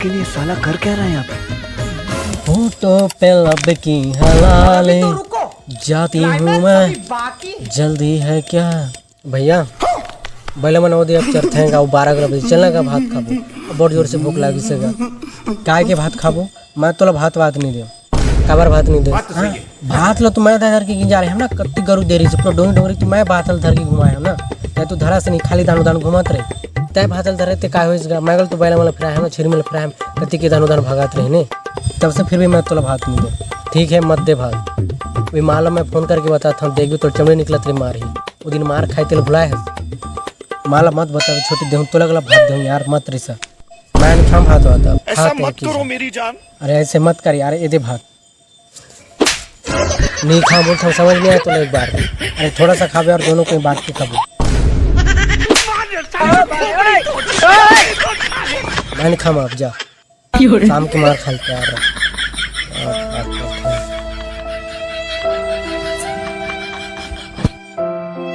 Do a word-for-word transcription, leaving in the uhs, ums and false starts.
आखिर ये साला कर क्या रहा है यहाँ पे? होठों पे लब की हलाले, जाती हूँ मैं, जल्दी है क्या? भैया, बैला मन ओदे अब चरथे गा, बारह बजे चलना गा, भात खाबो। बहुत जोर से भूख लागिस हे गा। काय के भात खाबो? मैं तोला भात वात नहीं देव। काबर भात नहीं देव? बात तो सही है। भात ला तो मैं धर के गिंजा रहे हँव ना, कत्ती गरू दे रही से, पूरा डोंगरी डोंगरी तो मैं भात ला धर के घुमाए हँव ना। तैं तो धरा से नहीं, खाली दानो दानो घुमात रहे। तैं भात ला धरे ते काय होइस गा? मैं गल तो बैला मन ला फिराए हँव ना, छेरी मन ला फिराए हँव, कत्ती के दानो दानो भगात रहे ने। तब से फिर भी मैं तोला भात नहीं देव। ठीक है, मत दे भात। वे माँ ला मैं फोन करके बताथँव, देखबे तोर चमड़ी निकलत रही मार ही। वो दिन मार खाए तेला भुलाए हस। माँ ला मत बता, छोटी देहूँ, तोला गला भात देहूँ यार, मत रिसा। मैं नहीं खाम भात वात अब। ऐसा मत करो मेरी जान। अरे ऐसे मत कर यार, ये दे भात। नहीं खाम बोलथँव, समझ नहीं आया तोला एक बार। अरे थोड़ा सा खाबे और दोनों कोई बांट के खाबो। मैं नहीं खाम, आप जा। शाम के मार खा ले यार।